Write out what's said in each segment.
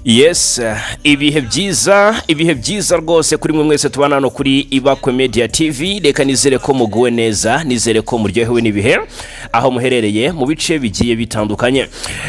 Yes, ibihe byiza, ibihe byiza rwose kuri mwe mwese tubana hano kuri Ibakwe Media TV. Reka nizere ko muguwe neza, nizere ko muryohewe n'ibihe aho muherereye mu bice bigiye bitandukanye.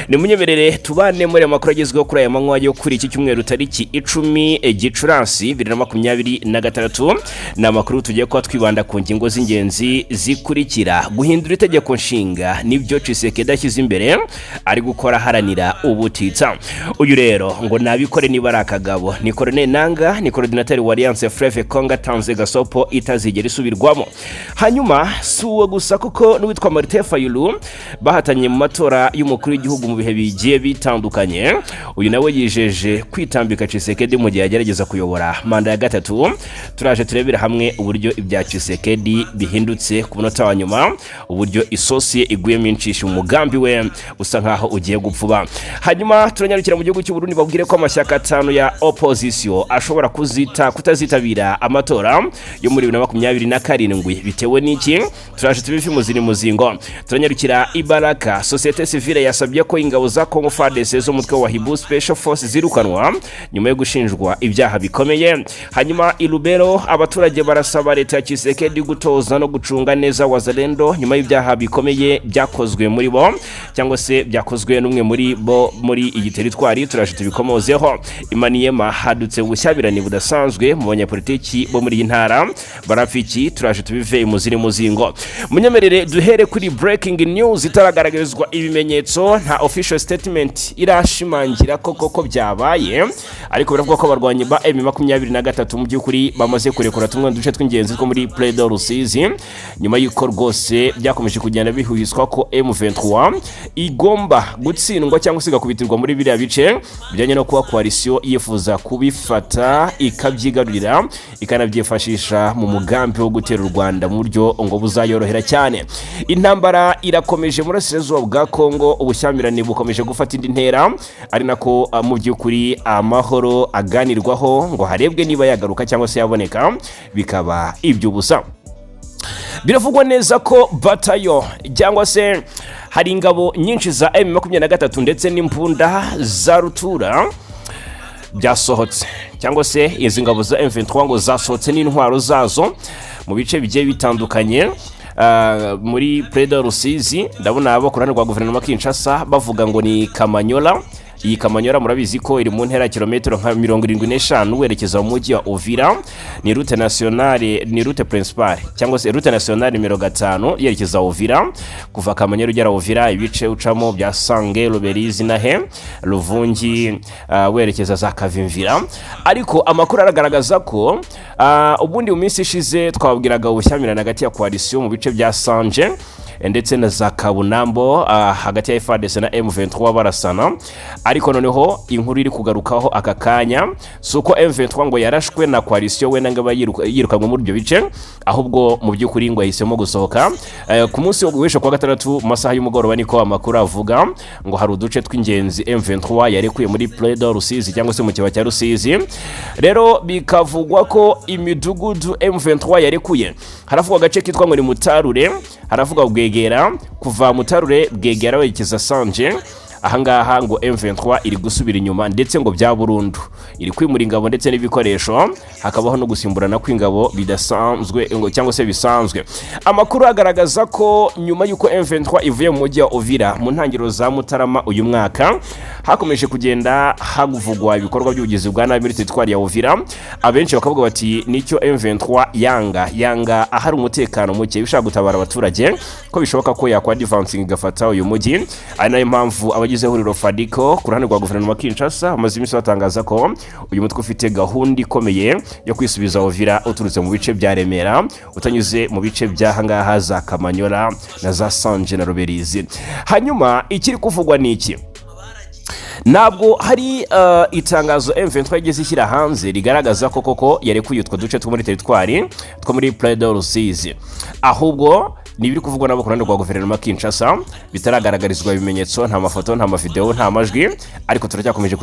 Nimunyemerere tubane muri aya makuru agezweho kuri aya manywa yo kuri iki cyumweru, tariki 10 Gicurasi 2026. Ni amakuru tugiye kuba twibanda ku ngingo z'ingenzi zikurikira: guhindura itegeko nshinga nibyo Tshisekedi ashyize imbere ari gukora aharanira ubutitsa. Uyu rero ngo nabikore niba ari akagabo. Ni Corneille Nanga, ni coordinateur wa Alliance Fleuve Congo, atanze gasopo itazigera isubirwamo. Hanyuma si uwo gusa, kuko n'uwitwa Martin Fayulu bahatanye mu matora y'umukuru w'igihugu mu bihe bigiye bitandukanye, uyu nawe yijeje kwitambika Tshisekedi mu gihe agerageza kuyobora manda ya gatatu. Turaje turebera hamwe uburyo ibya Tshisekedi bihindutse ku munota wa nyuma, uburyo isosi ye iguyemo inshishi, umugambi we usa nkaho ugiye gupfuba. Hanyuma turanyarukira mu gihugu cy'u Burundi, babwire ko amashyaka atanu ya opposition ashobora kuzita kutazitabira amatora yo muri 2027. Bitewe n'iki? Turaje tubive muziri muzingo. Turanyarukira Ibaraka, société civile yasabye ko ingabo za Congo FARDC z'umutwe wa Hibu Special Force zirukanwa nyuma yo gushinjwa ibyaha bikomeye. Hanyuma i Lubero abaturage barasaba leta ya Tshisekedi gutoza no gucunga neza Wazalendo nyuma y'ibyaha bikomeye byakozwe muri bo, cyangwa se byakozwe n'umwe muri bo muri iyi teritwari. Turaje tubikomozeho. I Maniema hadutse ubushyamirane budasanzwe mu banyapolitiki bo muri iyi ntara. Barafiki? Turaje tubive imuziri muzingo. Munyemerere duhere kuri breaking news itaragaragarizwa ibimenyetso, nta official statement irashimangira ko koko byabaye, ariko biravuga ko abarwanyi ba M23 mu by'ukuri bamaze kurekura tumwe mu duce tw'ingenzi two muri Plaine de Rusizi, nyuma y'uko rwose byakomeje kugenda bihuhiswa ko M23 igomba gutsindwa cyangwa se igakubitirwa muri biriya bice, bijyanye no kuba coalition yifuza kubifata ikabyigarurira, ikanabyifashisha mu mugambi wo gutera u Rwanda mu buryo ngo buzayorohera cyane. Intambara irakomeje mu burasirazuba bwa Kongo, ubushyamirane bukomeje gufata indi ntera, ari nako mu by'ukuri amahoro aganirwaho ngo harebwe niba yagaruka cyangwa se yaboneka, bikaba iby'ubusa. Biravugwa neza ko batayo cyangwa se hari ingabo nyinshi za M23 ndetse n'imbunda za rutura byasohotse, cyangwa se izi ngabo za M23 ngo zasohotse n'intwaro zazo mu bice bigiye bitandukanye muri Plaine de Rusizi. Ndabona abo ku ruhande rwa guverinoma Kinshasa bavuga ngo ni Kamanyola. Iyi Kamanyola murabizi ko iri mu ntera ya kilometero nka 75 werekeza mu mujyi wa Uvira. Ni route nationale, ni route principale cyangwa se route nationale nimero 5 yerekeza Uvira. Kuva Kamanyola ugera Uvira, ibice ucamo bya Sange, Ruberizi na he Ruvungi, werekeza za Kavimvira. Ariko amakuru aragaragaza ko ubundi mu minsi ishize twabwiraga ubushyamirane hagati ya coalition mu bice bya Sanje ndetse na za Kabunambo, hagati ya FARDC na M23 barasana. Ariko noneho inkuru iri kugarukaho aka kanya si uko M23 ngo yarashwe na coalition we nanga yirukanwe muri ibyo bice, ahubwo mu by'ukuri ngo yahisemo gusohoka ku munsi w'ejo kuwa gatandatu mu masaha y'umugoroba. Niko amakuru avuga, ngo hari uduce tw'ingenzi M23 yarekuye muri Plaine de Rusizi cyangwa se mu kibaya cya Rusizi. Rero bikavugwa ko imidugudu M23 yarekuye, haravugwa agace kitwa ngo ni Mutarure, haravugwa Bwegera. Kuva Mutarure, Bwegera werekeza Sanje, ahangaha ngo M23 iri gusubira inyuma, ndetse ngo bya burundu iri kwimura ingabo ndetse n'ibikoresho, hakabaho no gusimburana kw'ingabo bidasanzwe cyangwa se bisanzwe. Amakuru agaragaza ko nyuma y'uko M23 ivuye mu mujyi wa Uvira mu ntangiriro za Mutarama uyu mwaka, hakomeje kugenda havugwa ibikorwa by'ubugizi bwa nabi muri teritwari ya Uvira. Abenshi bakavuga bati nicyo M23 yanga, yanga ahari umutekano muke, bishaka gutabara abaturage ko bishoboka ko yakwa advancing igafata uyu mujyi. Ari nayo mpamvu abagize ihuriro Fadiko ku ruhande rwa guverinoma Kinshasa bamaze iminsi batangaza ko uyu mutwe ufite gahunda ikomeye yo kwisubiza Uvira uturutse mu bice bya Remera, utanyuze mu bice by'ahangaha za Kamanyola na za Sanje na Ruberizi. Hanyuma ikiri kuvugwa ni iki? Ntabwo hari itangazo M23 yigeze ishyira hanze rigaragaza ko koko yarekuye utwo duce two muri teritwari two muri Plaine de Rusizi, ahubwo ni ibiri kuvugwa nabo ku ruhande rwa guverinoma Kinshasa bitaragaragarizwa ibimenyetso, nta mafoto, nta mavideo, nta majwi. Ariko turacyakomeje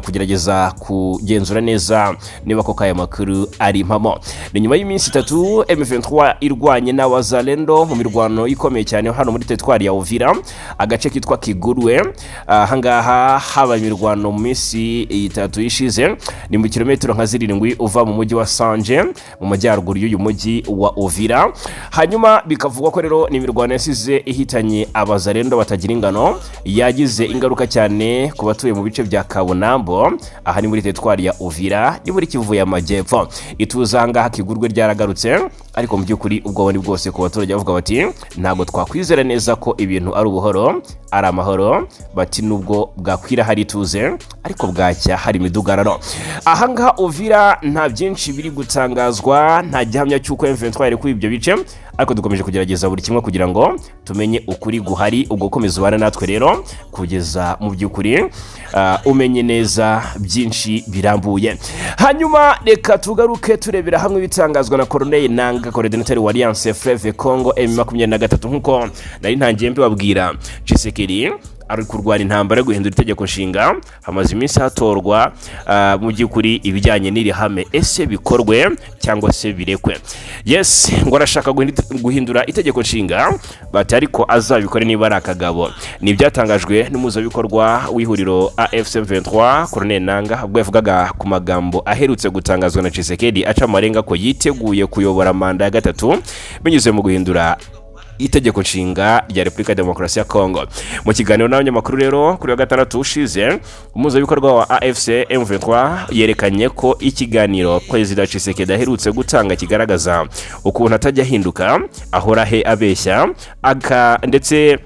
kugerageza kugenzura neza niba koko aya makuru ari impamo. Ni nyuma y'iminsi 3 M23 irwanye n'Abazalendo mu mirwano ikomeye cyane hano muri teritwari ya Uvira, agace kitwa Kigurwe ahangaha. Ahangaha habaye imirwano mu minsi 3 ishize. Ni mu kilometero nka 7 uva mu mujyi wa Sanje, mu majyaruguru y'uyu mujyi wa Uvira. Hanyuma bikavugwa ko rero ni imirwano yasize ihitanye abazarendo batagira ingano, yagize ingaruka cyane ku batuye mu bice bya Kabunambo. Aha ni muri teritwari ya Uvira, ni muri Kivu y'Amajyepfo. Ituze ahangaha Kigurwe ryaragarutse, ariko mu by'ukuri ubwoba ni bwose ku baturage. Bavuga bati: "Ntabwo twakwizera neza ko ibintu ari ubuhoro, ari amahoro." Bati: "Nubwo bwakwira hari ituze, ariko bwacya hari imidugararo." Ahangaha Uvira nta byinshi biri gutangazwa, nta gihamya cy'uko M23 yari kuri ibyo bice, ariko dukomeje kugerageza buri kimwe kugira ngo tumenye ukuri guhari. Ubwo ukomeza ubane natwe rero kugeza mu by'ukuri umenye neza byinshi birambuye. Hanyuma reka tugaruke turebera hamwe ibitangazwa na Corneille Nanga, coordinateur wa Alliance Fleuve Congo M23. Nkuko nari ntangiye mbibabwira, Tshisekedi ari kurwana intambara yo guhindura itegeko nshinga. Hamaze iminsi hatorwa mu by'ukuri ibijyanye n'iri hame: ese bikorwe cyangwa se birekwe? Yes, ngo arashaka guhindura itegeko nshinga. Bati: "Ariko azabikore niba ari akagabo." Ni ibyatangajwe n'umuhuzabikorwa w'ihuriro AFC 23, Corneille Nanga, ubwo yavugaga ku magambo aherutse gutangazwa na Tshisekedi aca amarenga ko yiteguye kuyobora manda ya gatatu binyuze mu guhindura itegeko nshinga rya Repubulika ya Demokarasi ya Kongo. Mu kiganiro n'abanyamakuru rero kuri wa gatandatu ushize, umuhuzabikorwa wa AFC M23 yerekanye ko ikiganiro Perezida Tshisekedi aherutse gutanga kigaragaza ukuntu atajya ahinduka, ahora he abeshya aka ndetse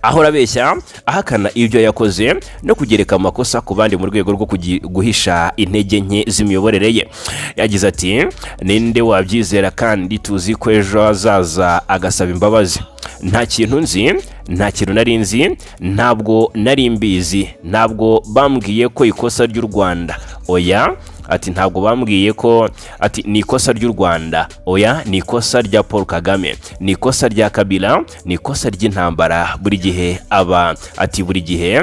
ahora abeshya, ahakana ibyo yakoze no kugereka amakosa ku bandi mu rwego rwo guhisha intege nke z'imiyoborere ye. Yagize ati: "Ninde wabyizera kandi tuzi ko ejo hazaza agasaba imbabazi? Nta kintu nzi, nta kintu nari nzi, ntabwo nari mbizi, ntabwo bambwiye ko ikosa ry'u Rwanda, oya." Ati: "Ntabwo bambwiye ko," ati, "ni ikosa ry'u Rwanda, oya, ni ikosa rya Paul Kagame, ni ikosa rya Kabila, ni ikosa ry'intambara." Buri gihe aba ati buri gihe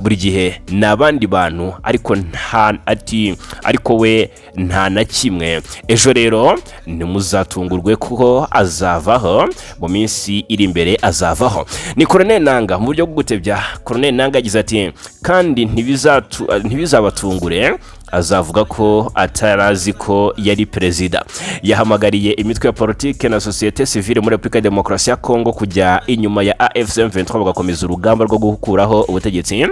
buri gihe ni abandi bantu, ariko nta, ati ariko we nta na kimwe. Ejo rero ntimuzatungurwe kuko azavaho, mu minsi iri imbere azavaho. Ni Corneille Nanga. Mu buryo bwo gutebya, Corneille Nanga yagize ati: "Kandi ntibizabatungure, azavuga ko atarazi ko yari perezida." Yahamagariye imitwe ya politike na sosiyete sivile muri Repubulika ya Demokarasi ya Kongo kujya inyuma ya AFC M23, bagakomeza urugamba rwo gukuraho ubutegetsi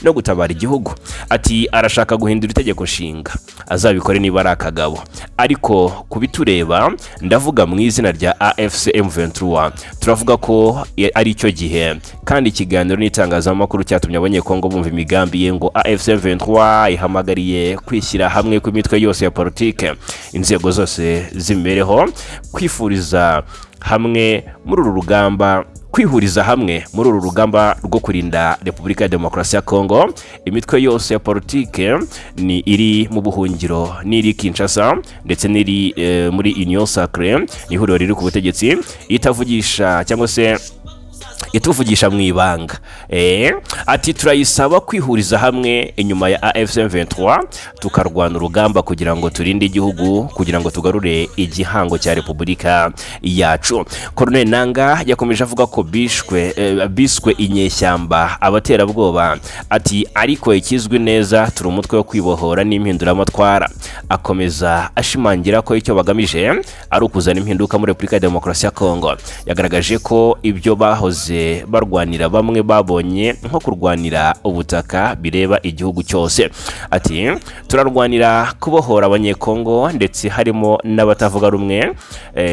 no gutabara igihugu. Ati: "Arashaka guhindura itegeko nshinga, azabikore niba ari akagabo. Ariko kubitureba, ndavuga mu izina rya AFC M23, turavuga ko ari cyo gihe." Kandi ikiganiro n'itangazamakuru cyatumye Abanyekongo bumva imigambi ye. Ngo AFC M23 ihamagariye kwishyira hamwe kw'imitwe yose ya politike, inzego zose z'imibereho, kwifuriza hamwe muri uru rugamba, kwihuriza hamwe muri uru rugamba rwo kurinda Repubulika ya Demokarasi ya Kongo. Imitwe yose ya politike ni iri mu buhungiro, n'iri Kinshasa, ndetse n'iri muri Union Sacrée, ihuriro riri ku butegetsi, itavugisha cyangwa se ituvugisha mu ibanga. Ati: "Turayisaba kwihuriza hamwe inyuma ya AFC M23, tukarwana urugamba kugira ngo turinde igihugu, kugira ngo tugarure igihango cya repubulika yacu." Colonel Nanga yakomeje avuga ko biswe inyeshyamba, abaterabwoba. Ati: "Ariko ikizwi neza, turi umutwe wo kwibohora n'impinduramatwara." Akomeza ashimangira ko icyo bagamije ari ukuzana impinduka muri Repubulika ya Demokarasi ya Kongo. Yagaragaje ko ibyo bahoze barwanira, bamwe babonye nko kurwanira ubutaka, bireba igihugu cyose. Ati: "Turarwanira kubohora Abanyekongo, ndetse harimo n'abatavuga rumwe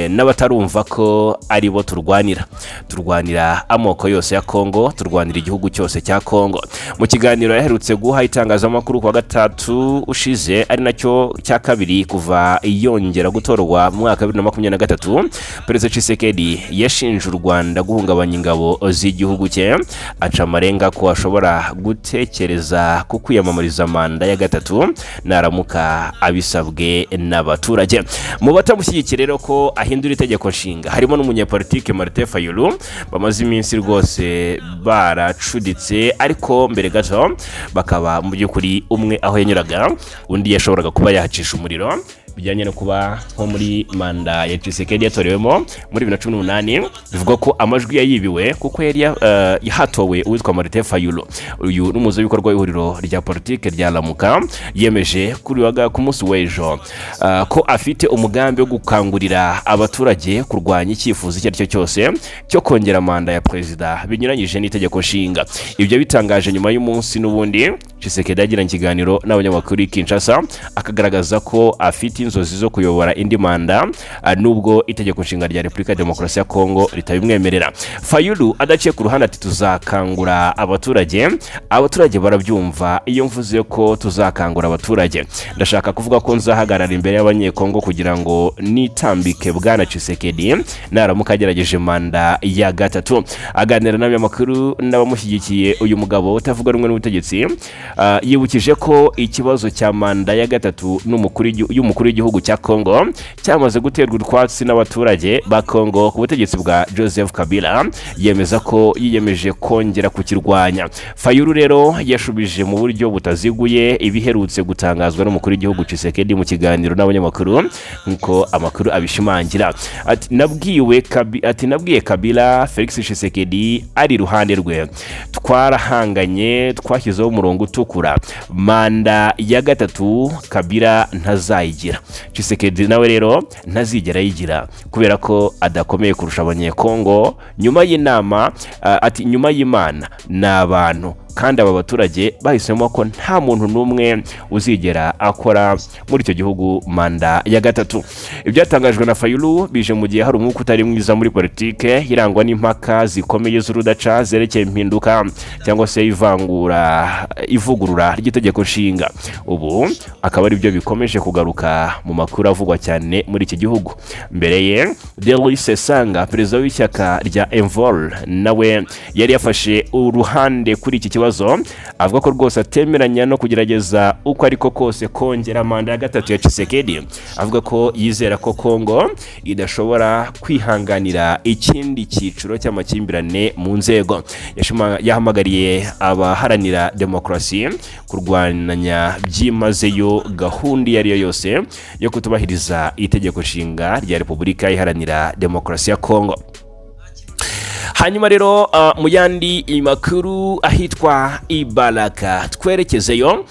n'abatarumva ko ari bo turwanira. Turwanira amoko yose ya Kongo, turwanira igihugu cyose cya Kongo." Mu kiganiro yaherutse guha itangazamakuru ku wa gatatu ushize, ari nacyo cya kabiri kuva yongera gutorwa mu mwaka wa 2023, Perezida Tshisekedi yashinje u Rwanda guhungabanya ingabo z'igihugu cye, aca amarenga ko ashobora gutekereza ku kwiyamamariza manda ya gatatu naramuka abisabwe n'abaturage. Mu batamushyigikiye rero ko ahindura itegeko nshinga harimo n'umunyepolitike Martin Fayulu, bamaze iminsi rwose baracuditse, ariko mbere gato bakaba mu by'ukuri umwe aho yanyuraga undi yashoboraga kuba yahacisha umuriro. Bijyanye no kuba nko muri manda ya Tshisekedi yatorewemo muri 2018, bivugwa ko amajwi yayibiwe kuko yari yahatowe uwitwa Martin Fayulu. Uyu ni umuhuzabikorwa w'ihuriro rya politike rya Lamuka, yemeje kuri waga ku munsi w'ejo ko afite umugambi wo gukangurira abaturage kurwanya icyifuzo icyo ari cyo cyose cyo kongera manda ya perezida binyuranyije n'itegeko nshinga. Ibyo bitangaje nyuma y'umunsi n'ubundi Tshisekedi yagiranye ikiganiro n'abanyamakuru i Kinshasa, akagaragaza ko afite inzozi zo kuyobora indi manda nubwo itegeko nshinga rya Repubulika ya Demokarasi ya Kongo ritabimwemerera. Fayulu adaciye ku ruhande ati: "Tuzakangura abaturage. Abaturage barabyumva. Iyo mvuze ko tuzakangura abaturage, ndashaka kuvuga ko nzahagarara imbere y'Abanyekongo kugira ngo nitambike bwana Tshisekedi naramuka agerageje manda ya gatatu." Aganira n'abanyamakuru n'abamushyigikiye, uyu mugabo utavuga rumwe n'ubutegetsi yibukije ko ikibazo cya manda ya gatatu y'umukuru w'igihugu cya Kongo cyamaze guterwa utwatsi n'abaturage ba Kongo ku butegetsi bwa Joseph Kabila, yemeza ko yiyemeje kongera kukirwanya. Fayulu rero yashubije mu buryo butaziguye ibiherutse gutangazwa n'umukuru w'igihugu Tshisekedi mu kiganiro n'abanyamakuru, nk'uko amakuru abishimangira. Ati: "Nabwiye Kabila, Felix Tshisekedi ari iruhande rwe, twarahanganye, twashyizeho umurongo utukura. Manda ya gatatu Kabila ntazayigira. Tshisekedi nawe rero ntazigera ayigira kubera ko adakomeye kurusha Abanyekongo. Nyuma y'inama, ati nyuma y'Imana ni abantu, kandi aba baturage bahisemo ko nta muntu n'umwe uzigera akora muri icyo gihugu manda ya gatatu." Ibyatangajwe na Fayulu bije mu gihe hari umwuka utari mwiza muri politike, irangwa n'impaka zikomeye z'urudaca zerekeye impinduka cyangwa se ivangura ivugurura ry'itegeko nshinga. Ubu akaba ari byo bikomeje kugaruka mu makuru avugwa cyane muri iki gihugu. Mbere ye, Delly Sesanga, perezida w'ishyaka rya Envol, nawe yari yafashe uruhande kuri iki kibazo, avuga ko rwose atemeranya no kugerageza uko ariko kose kongera manda ya gatatu ya Tshisekedi. Avuga ko yizera ko Kongo idashobora kwihanganira ikindi cyiciro cy'amakimbirane mu nzego. Yahamagariye abaharanira demokarasi kurwanya byimazeyo gahunda iyo ari yo yose yo kutubahiriza itegeko nshinga rya Repubulika Iharanira Demokarasi ya Kongo. Hanyuma rero mu yandi makuru, ahitwa Ibaraka twerekezeyo,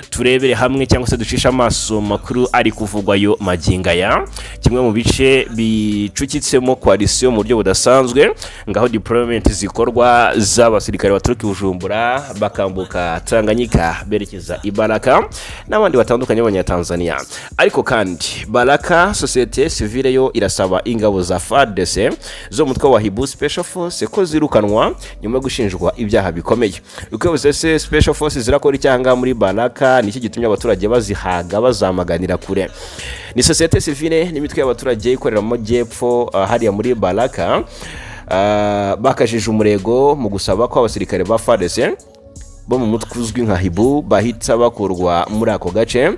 turebere hamwe cyangwa se ducishe amaso makuru ari kuvugwayo magingo aya. Kimwe mu bice bicucitsemo coalition mu buryo budasanzwe, ngaho deployment zikorwa z'abasirikare baturuka i Bujumbura bakambuka Tanganyika berekeza Ibaraka n'abandi batandukanye b'Abanyatanzania. Ariko kandi Baraka, société civile yo irasaba ingabo za FARDC zo mu mutwe wa Hiboux Special Force ko zirukanwa nyuma yo gushinjwa ibyaha bikomeye. Uko se Special Force zirakora icyaha muri Baraka? Nicyo gitumye abaturage bazihaga, bazamaganira kure. Ni société civile n'imitwe y'abaturage ikorera mu majyepfo hariya muri Baraka bakajije umurego mu gusaba ko abasirikare ba FARDC bo mu mutwe uzwi nka Hiboux bahita bakurwa muri ako gace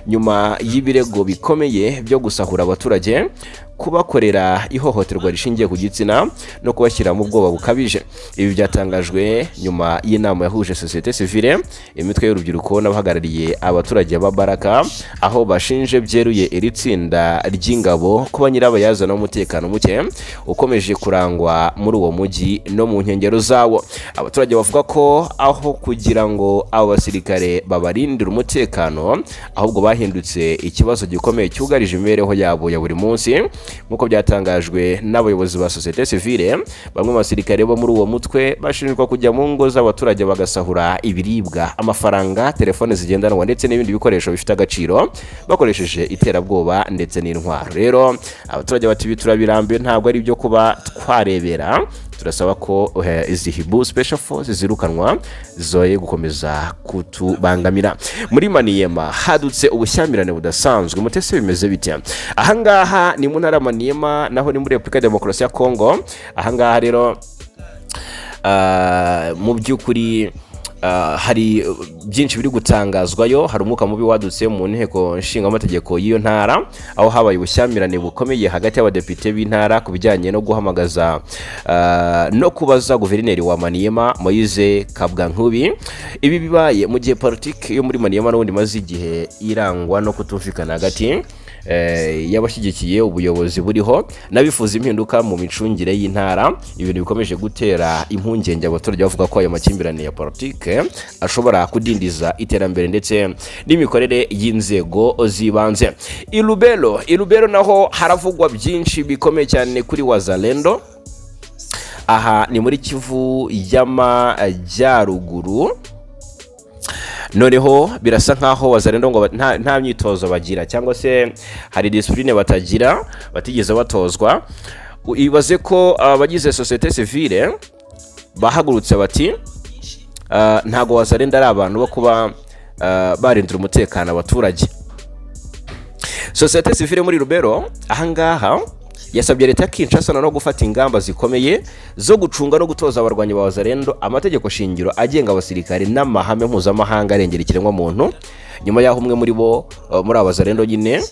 nyuma y'ibirego bikomeye byo gusahura abaturage, kubakorera ihohoterwa rishingiye ku gitsina no kubashyira mu bwoba bukabije. Ibi byatangajwe nyuma y'inama yahuje société civile, imitwe y'urubyiruko n'abahagarariye abaturage ba Baraka, aho bashinje byeruye iri tsinda ry'ingabo kuba nyirabayazana w'umutekano muke ukomeje kurangwa muri uwo mujyi no mu nkengero zawo. Abaturage bavuga ko aho kugira ngo abo basirikare babarindire umutekano, ahubwo bahindutse ikibazo gikomeye cyugarije imibereho yabo ya buri munsi. Nk'uko byatangajwe n'abayobozi ba société civile, bamwe mu basirikare bo muri uwo mutwe bashinjwa kujya mu ngo z'abaturage bagasahura ibiribwa, amafaranga, telefone zigendanwa ndetse n'ibindi bikoresho bifite agaciro bakoresheje iterabwoba ndetse n'intwaro. Rero abaturage bati: "Ibi turabirambiwe, ntabwo ari ibyo kuba twarebera. Turasaba ko izi Hiboux Special Force zirukanwa, zoye gukomeza kutubangamira." Muri Maniyema hadutse ubushyamirane budasanzwe. Mutese bimeze bite? Ahangaha ni mu ntara ya Maniyema, naho ni muri Repubulika ya Demokarasi ya Kongo. Ahangaha rero mu by'ukuri hari byinshi biri gutangazwayo. Hari umwuka mubi wadutse mu nteko nshingamategeko y'iyo ntara, aho habaye ubushyamirane bukomeye hagati y'abadepite b'intara ku bijyanye no guhamagaza no kubaza guverineri wa Maniyema, Moise Kabwankubi. Ibi bibaye mu gihe politiki yo muri Maniyema n'ubundi imaze igihe irangwa no kutumvikana hagati y'abashyigikiye ubuyobozi buriho n'abifuza impinduka mu micungire y'intara, ibintu bikomeje gutera impungenge abaturage, bavuga ko ayo makimbirane ya politike ashobora kudindiza iterambere ndetse n'imikorere y'inzego z'ibanze. I Lubero naho haravugwa byinshi bikomeye cyane kuri Wazalendo. Aha ni muri Kivu y'Amajyaruguru. Noneho birasa nkaho Wazalendo ngo nta myitozo bagira, cyangwa se hari discipline batagira, batigeze batozwa. Ibaze ko abagize société civile bahagurutse bati: "Ntago Wazalendo ari abantu bo kuba barindira umutekano abaturage." Société civile muri Rubero ahangaha yasabye leta ya Kinshasa no gufata ingamba zikomeye zo gucunga no gutoza abarwanyi ba Wazalendo amategeko shingiro agenga abasirikare n'amahame mpuzamahanga arengera ikiremwamuntu, nyuma y'aho umwe muri bo, muri aba Wazalendo nyine,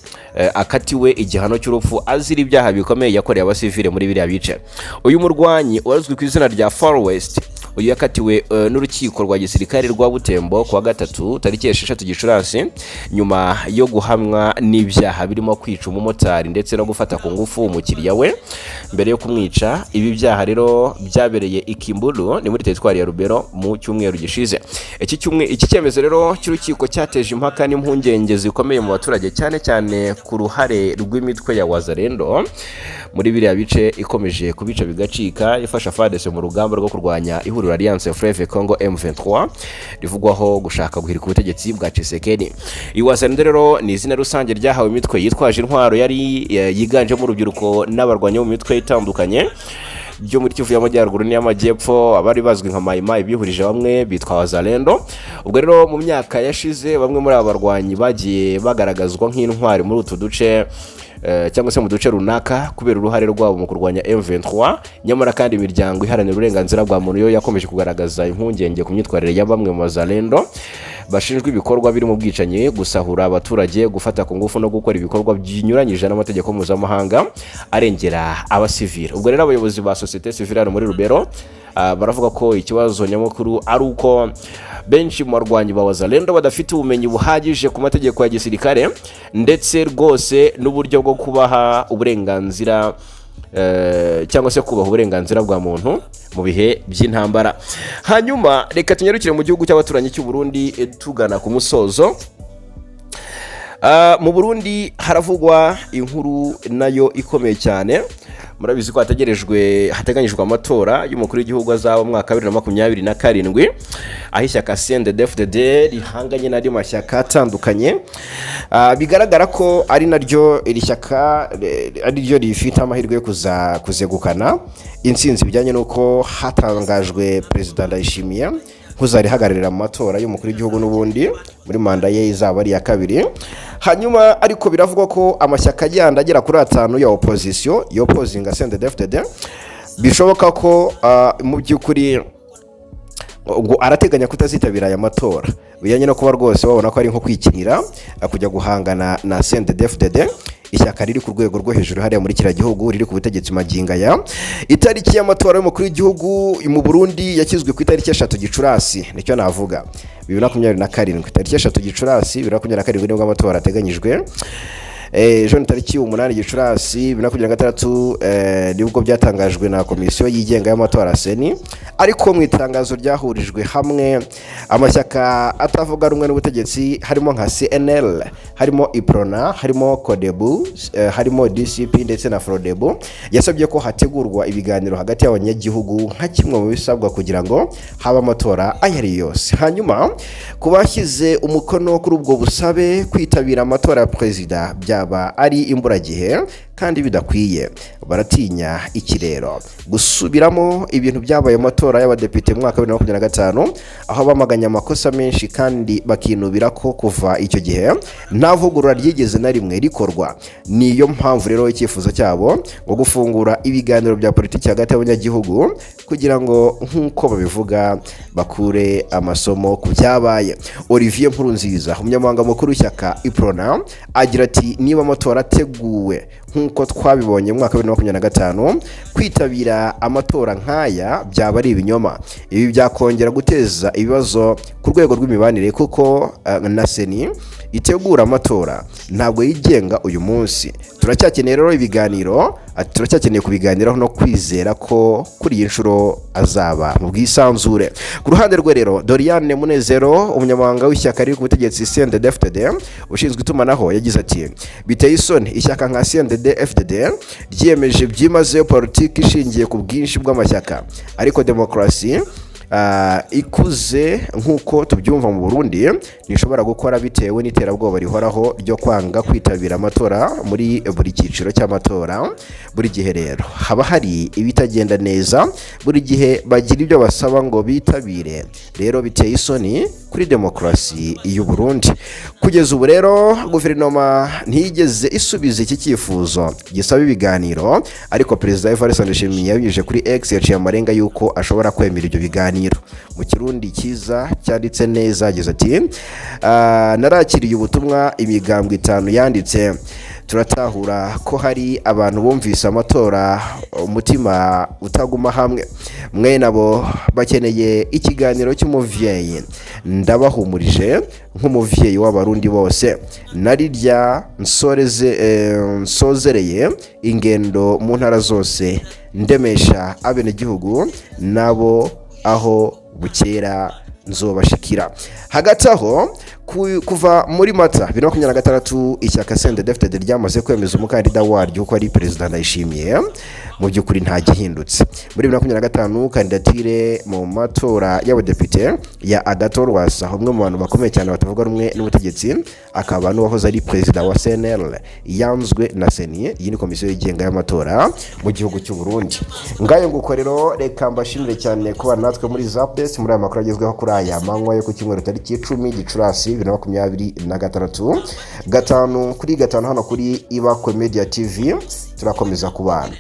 akatiwe igihano cy'urupfu azira ibyaha bikomeye yakoreye abasivile muri biriya bice. Uyu murwanyi wazwi ku izina rya Far West, uyu yakatiwe n'urukiko rwa gisirikare rwa Butembo kuwa gatatu tariki 6 Gicurasi, nyuma yo guhamwa n'ibyaha birimo kwica umumotari ndetse no gufata ku ngufu umukiriya we mbere yo kumwica. Ibi byaha rero byabereye i Kimbulu, ni muri teritwari ya Rubero, mu cyumweru gishize. Iki cyemezo rero cy'urukiko cyateje impaka n'impungenge zikomeye mu baturage, cyane cyane ku ruhare rw'imitwe ya Wazalendo muri biriya bice ikomeje kubica bigacika, ifasha FARDC mu rugamba rwo kurwanya ihuriro Alliance Fleuve Congo M23 rivugwaho gushaka guhirika ubutegetsi bwa Tshisekedi. Iwazalendo rero ni izina rusange ryahawe imitwe yitwaje intwaro yari yiganjemo urubyiruko n'abarwanyi bo mu mitwe itandukanye byo muri Kivu y'Amajyaruguru n'iy'Amajyepfo, abari bazwi nka Mayimayi bihurije bamwe bitwa Wazalendo. Ubwo rero mu myaka yashize bamwe muri aba barwanyi bagiye bagaragazwa nk'intwari muri utu duce, cyangwa se mu duce runaka, kubera uruhare rwabo mu kurwanya M23. Nyamara kandi imiryango iharanira uburenganzira bwa muntu yo yakomeje kugaragaza impungenge ku myitwarire ya bamwe mu Wazalendo bashinjwa ibikorwa birimo ubwicanyi, gusahura abaturage, gufata ku ngufu no gukora ibikorwa binyuranyije n'amategeko mpuzamahanga arengera abasivili. Ubwo rero abayobozi ba société civile hano muri Rubero baravuga ko ikibazo nyamukuru ari uko benshi mu barwanyi ba Wazalendo badafite ubumenyi buhagije ku mategeko ya gisirikare ndetse rwose n'uburyo bwo kubaha uburenganzira, cyangwa se kubaha uburenganzira bwa muntu mu bihe by'intambara. Hanyuma reka tunyarukire mu gihugu cy'abaturanyi cy'u Burundi, tugana ku musozo. Mu Burundi haravugwa inkuru nayo ikomeye cyane. Murabizi ko hateganyijwe amatora y'umukuru w'igihugu azaba mu mwaka wa 2027, aho ishyaka CNDD-FDD rihanganye n'andi mashyaka atandukanye. Bigaragara ko ari naryo iri shyaka ari ryo rifite amahirwe yo kuza kuzegukana intsinzi, bijyanye n'uko hatangajwe Perezida Ndayishimiye nk'uzarihagararira mu matora y'umukuru w'igihugu n'ubundi muri manda ye izaba ari iya kabiri. Hanyuma ariko biravugwa ko amashyaka agenda agera kuri atanu ya opozisiyo yopozinga CNDD-FDD bishoboka ko mu by'ukuri ngo arateganya kutazitabira aya matora, bijyanye no kuba rwose babona ko ari nko kwikinira kujya guhangana na CNDD-FDD, ishyaka riri ku rwego rwo hejuru hariya muri kiriya gihugu riri ku butegetsi magingo aya. Itariki y'amatora y'umukuru w'igihugu mu Burundi yashyizwe ku itariki 3 Gicurasi, nicyo navuga, 2027. Tariki 3 Gicurasi 2027 nibwo amatora ateganyijwe. Ejo ni tariki 8 Gicurasi 2026, nibwo byatangajwe na komisiyo yigenga y'amatora CENI. Ariko mu itangazo ryahurijwe hamwe amashyaka atavuga rumwe n'ubutegetsi, harimo nka CNL, harimo UPRONA, harimo CODEBU, harimo DCP ndetse na FRODEBU, yasabye ko hategurwa ibiganiro hagati y'abanyagihugu nka kimwe mu bisabwa kugira ngo habe amatora ayo ari yo yose. Hanyuma ku bashyize umukono kuri ubwo busabe, kwitabira amatora ya perezida byaba ari imburagihe kandi bidakwiye. Baratinya iki rero? Gusubiramo ibintu byabaye mu matora y'abadepite mu mwaka wa 2025, aho bamaganye amakosa menshi kandi bakinubira ko kuva icyo gihe nta vugurura ryigeze na rimwe rikorwa. Niyo mpamvu rero icyifuzo cyabo ngo gufungura ibiganiro bya politiki hagati y'abanyagihugu kugira ngo, nk'uko babivuga, bakure amasomo ku byabaye. Olivier Nkurunziza, umunyamabanga mukuru w'ishyaka UPRONA, agira ati: "Niba amatora ateguwe nk'uko twabibonye mu mwaka wa 2025, kwitabira amatora nk'aya byaba ari ibinyoma. Ibi byakongera guteza ibibazo Ku rwego rw'imibanire, kuko na CENI itegura amatora ntabwo yigenga uyu munsi. Turacyakeneye rero ibiganiro, ati turacyakeneye kubiganiraho no kwizera ko kuri iyi nshuro azaba mu bwisanzure. Ku ruhande rwe rero, Doriane Munezero, umunyamabanga w'ishyaka riri ku butegetsi CNDD-FDD ushinzwe itumanaho, yagize ati: "Biteye isoni, ishyaka nka CNDD-FDD ryiyemeje byimazeyo politiki ishingiye ku bwinshi bw'amashyaka, ariko demokarasi ikuze nk'uko tubyumva mu Burundi ntishobora gukora bitewe n'iterabwoba rihoraho ryo kwanga kwitabira amatora muri buri cyiciro cy'amatora. Buri gihe rero haba hari ibitagenda neza, buri gihe bagira ibyo basaba ngo bitabire. Rero biteye isoni kuri demokarasi y'u Burundi." Kugeza ubu rero guverinoma ntiyigeze isubiza iki cyifuzo gisaba ibiganiro, ariko Perezida Evariste Ndayishimiye yabinyujije kuri X yaciye amarenga y'uko ashobora kwemera ibyo biganiro. Mu Kirundi cyiza cyanditse neza yagize ati: "Narakiriye ubutumwa imigambwe itanu yanditse. Turatahura ko hari abantu bumvise amatora umutima utaguma hamwe. Mwene abo bakeneye ikiganiro cy'umuvyeyi. Ndabahumurije nk'umuvyeyi w'Abarundi bose. Narirya nsozereye ingendo mu ntara zose ndemesha abenegihugu nabo, aho bukera nzobashikira." Hagati aho, kuva muri Mata 2026, ishyaka CNDD-FDD ryamaze kwemeza umukandida waryo ko ari Perezida Ndayishimiye. Mu by'ukuri nta gihindutse. Muri 2025, kandidatire mu matora y'abadepite ya Agathon Rwasa, umwe mu bantu bakomeye cyane batavuga rumwe n'ubutegetsi akaba n'uwahoze ari perezida wa CNL, yanzwe na CENI. Iyi ni komisiyo yigenga y'amatora mu gihugu cy'u Burundi. Ngayo nguko rero, reka mbashimire cyane kuba natwe muri Zapdes, muri aya makuru agezweho kuri aya manywa yo ku cyumweru tariki 10 Gicurasi 2026. Gatanu kuri gatanu hano kuri Ibakwe Media TV, turakomeza kubana.